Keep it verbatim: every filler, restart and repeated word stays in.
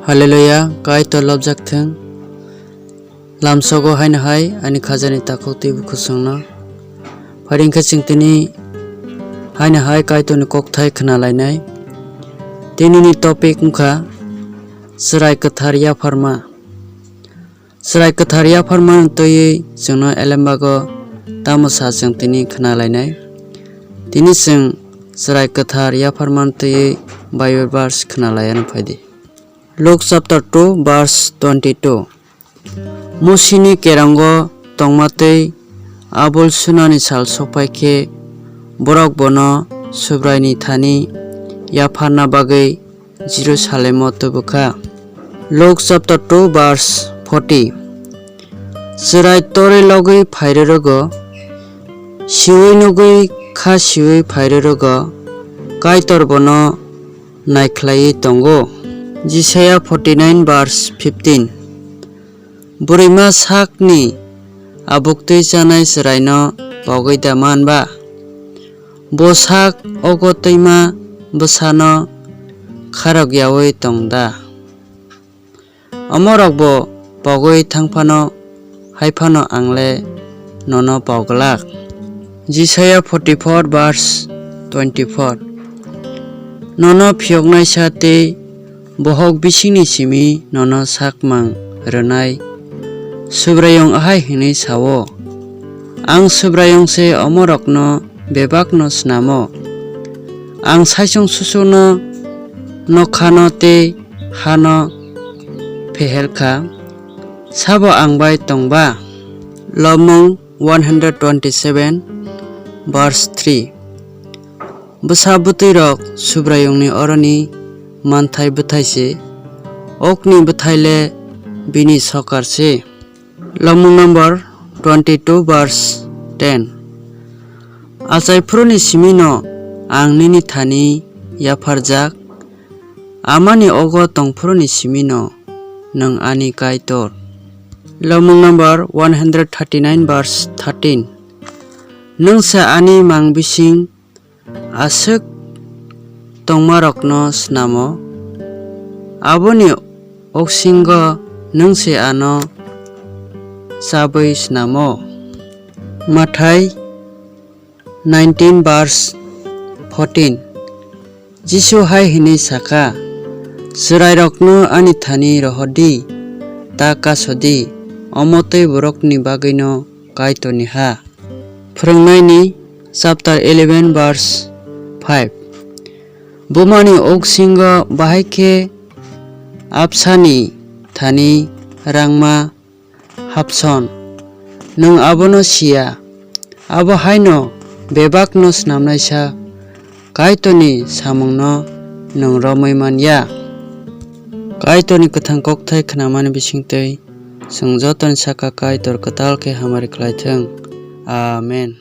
Hallelujah, Kaitor lobjak thung. Lamsogo haino hai ani khajani takhuk twi bukhusongno. Phai hwnkhe chwng tini haino hai Kaitorni kokthai khna lainai. Tinini topic wngkha Chwrai Kwthar Yapharma. Chwrai Kwthar Yapharmani twiwi chwngno elembago tamo sa chwng tini khna lainai. Tini chwng Chwrai Kwthar Yapharmani twiwi Bible verse khna laiya phai di. Luke chapter two verse twenty-two. Musini kerongo tongma twi abul sunani sal sokphai khe borok bono Subraini thani yapharna bagwi Jerusalemo tubu kha. Luke chapter two verse forty. Chwrai torwi logwi phairwrwgo, siwi nugwi kha siwi phairwrwgo, Kaitor bono naikhlaiwi tongo. Jisaiya forty-nine verse fifteen. Bwrwima sakni abuktwi chanai chwraino pogwi da man ba? Bo sak ogo twima bwsano kharok yaui tong da? Omorokbo pogwi thang phano, hai phano ang le nono pok glak. Jisaiya forty-four verse twenty-four. Nono phiyoknaisa tei bohok bisingni simi nono sakmang rwnai Subraiyung ahai hwnwi sa-o, "Ang Subraiyung se omorokno bebakno snamo. Ang saichung suchungno nokhano tei hano phehel kha, sabo ang bai tong ba?" Lobmung one hundred twenty-seven verse three. Bwsa bwtwi rok Subraiyungni oroni manthai bwthai se, okni bwthai le bini sokar se. Lobmung number twenty-two verse ten. Achai phuruni simino ang nini thani yapharjak, amani ogo tongphuruni simino nwng ani Kaitor. Lobmung number one hundred thirty-nine verse thirteen. Nwng se ani mang bising aswk tongmarokno snamo, aboni oksingo nwng se ano chabwi snamo. Mathai nineteen verse fourteen. Jisu hai hwnwi sa kha, "Chwrairokno ani thani rohor di, ta kaso di, omo tei borokni bagwino Kaitorni ha." Phwrwngnaini chapter eleven verse five. Bumani oksingo bahai khe absani thani rangma hapson, nwng abono siya. Abo haino bebakno snamnaisa Kaitorni samungno nwng romwi man ya. Kaitorni kwthang kokthai khnamani bisingtwi chwng jotoni saka Kaitor kwtal khe hamari khlai thung. Amen.